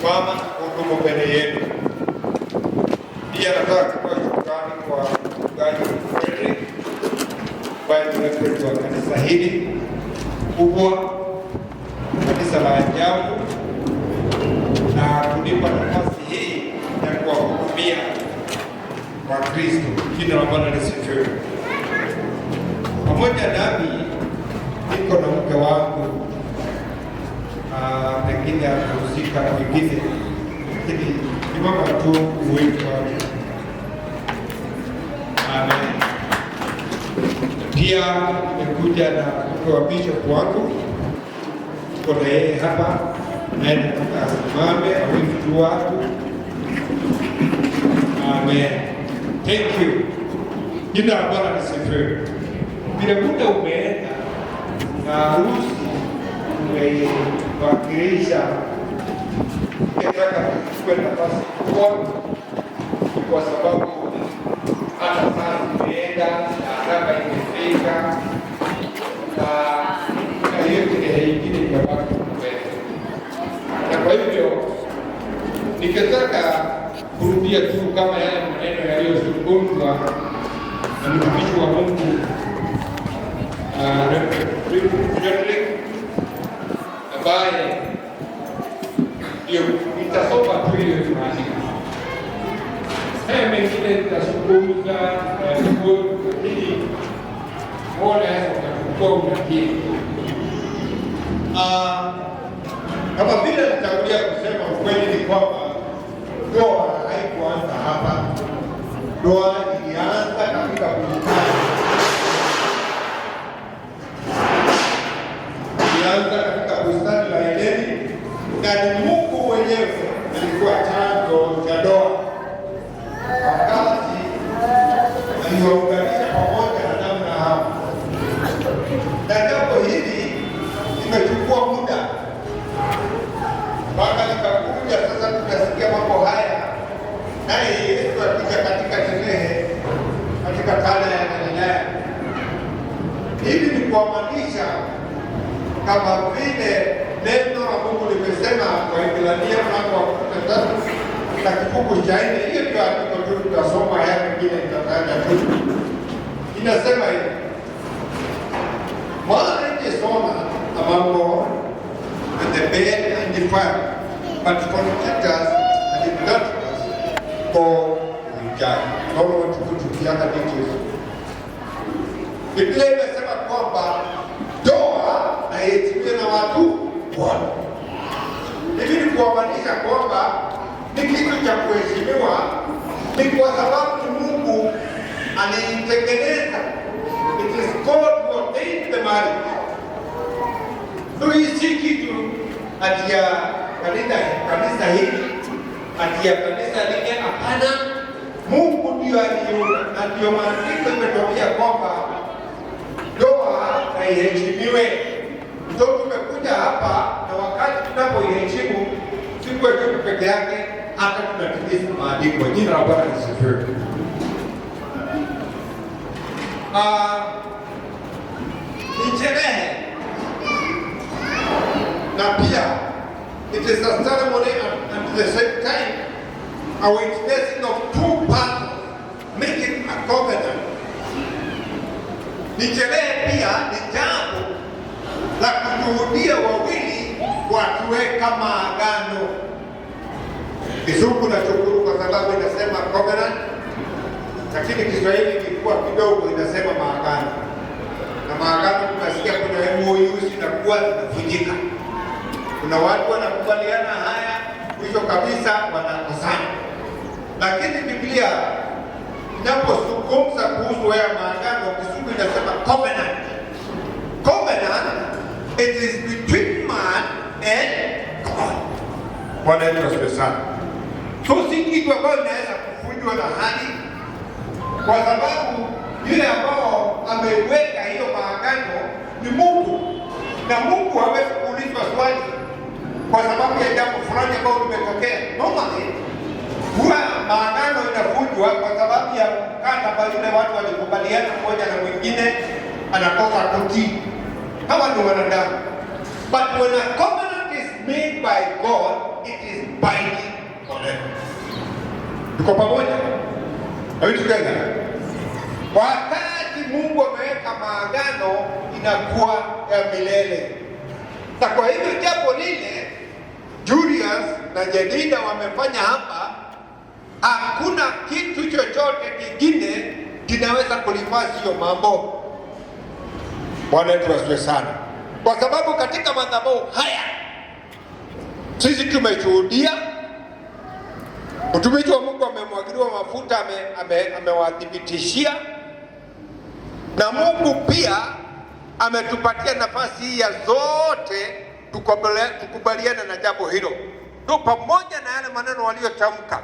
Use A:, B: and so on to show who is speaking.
A: Kusimama na kuhudumu mbele yenu. Pia nataka kutoa shukrani kwa Mchungaji Frederick ambaye ni reverend wa kanisa hili kubwa, kanisa la ajabu, na kunipa nafasi hii ya kuwahudumia Wakristo. Jina la Bwana lisifiwe. Pamoja nami niko na mke wangu, pengine amehusika na wengine, lakini ni mama tu uwepo wake. Amen. Pia nimekuja na mke wa bishop wangu, tuko na yeye hapa, naye nataka asimame awave tu watu. Amen. Thank you. Jina la Bwana lisifiwe. Vile muda umeenda na harusi tumewakilisha, ningetaka tuchukue nafasi kubwa, kwa sababu hata saa zimeenda na haraka imefika na hiyo sherehe ingine imebaki mbele, na kwa hivyo ningetaka kurudia tu kama yale maneno yaliyozungumzwa na mtumishi wa Mungu, Reverend Frederick, ambaye ndio nitasoma tu hiyo maandiko. Haya mengine nitazungumza, lakini muone hasa utachukua unakili.
B: Kama vile nitangulia kusema, ukweli ni kwamba ndoa haikuanza hapa. Ndoa ilianza katika bustani, ilianza katika bustani la Edeni, na ni Mungu mwenyewe alikuwa chanzo cha ndoa wakati aliwaunganisha pamoja Adamu na Hawa, na jambo hili limechukua muda mpaka likakuja sasa, tunasikia mambo haya, naye Yesu akija katika sherehe katika Kana ya Galilaya. Hivi ni kuamanisha kama vile neno la Mungu limesema Waebrania mlango wa 13 na kifungu cha 4. Hiyo ndio andiko tu tutasoma, haya mengine nitataja tu. Inasema hivi: "Marriage is honored among all, and the bed undefiled, but fornicators and adulterers God will judge." Naomba watu tukiaka details. Biblia imesema kwamba ndoa na iheshimiwe na watu wote. Hivi ni kuamanisha kwamba ni kitu cha kuheshimiwa, ni kwa sababu Mungu aliitengeneza. It is God who ordained the marriage. So hii si kitu ati ya kanisa hili, ati ya kanisa lile. Hapana, Mungu ndio aliunda, na ndio maandiko imetuambia kwamba ndoa na iheshimiwe. Ndio tumekuja hapa, na wakati tunapoiheshimu si kuheshimu peke yake, hata tunatimiza maandiko. Jina la Bwana lisifiwe. Ni sherehe na pia it is a ceremony and at the same time a witnessing of two parties making a covenant. Ni sherehe pia ni jambo la kushuhudia wawili wakiweka maagano. Kizungu nashukuru kwa sababu inasema covenant, lakini Kiswahili ilikuwa kidogo inasema maagano, na maagano tunasikia kuna MOU zinakuwa zinavunjika. Kuna watu wanakubaliana haya, mwisho kabisa wanakosana. Lakini Biblia inapozungumza kuhusu haya maagano, Kizungu inasema covenant. Covenant, it is between man and God. Bwana Yesu asifiwe sana. So si kitu ambayo inaweza kuvunjwa na hali, kwa sababu yule ambao ameweka hiyo maagano ni Mungu, na Mungu hawezi kuulizwa swali kwa sababu ya jambo fulani ambalo limetokea. Normally huwa maagano inavunjwa kwa sababu ya mkataba yule watu walikubaliana mmoja na mwingine anakosa kutii. Hawa ni wanadamu. But when a covenant is made by God, it is binding.
A: Tuko pamoja? Are we together? Wakati Mungu ameweka maagano inakuwa ya milele. Na kwa hivyo jambo lile Julius na Jedida wamefanya hapa, hakuna kitu chochote kingine kinaweza kulifanya hiyo mambo. Bwana wetu asifiwe sana, kwa sababu katika madhabahu haya sisi tumeshuhudia mtumishi wa Mungu amemwagiliwa mafuta, amewathibitishia na Mungu pia ametupatia nafasi hii ya zote tukubaliane na jambo hilo, ndio pamoja na yale maneno waliyotamka.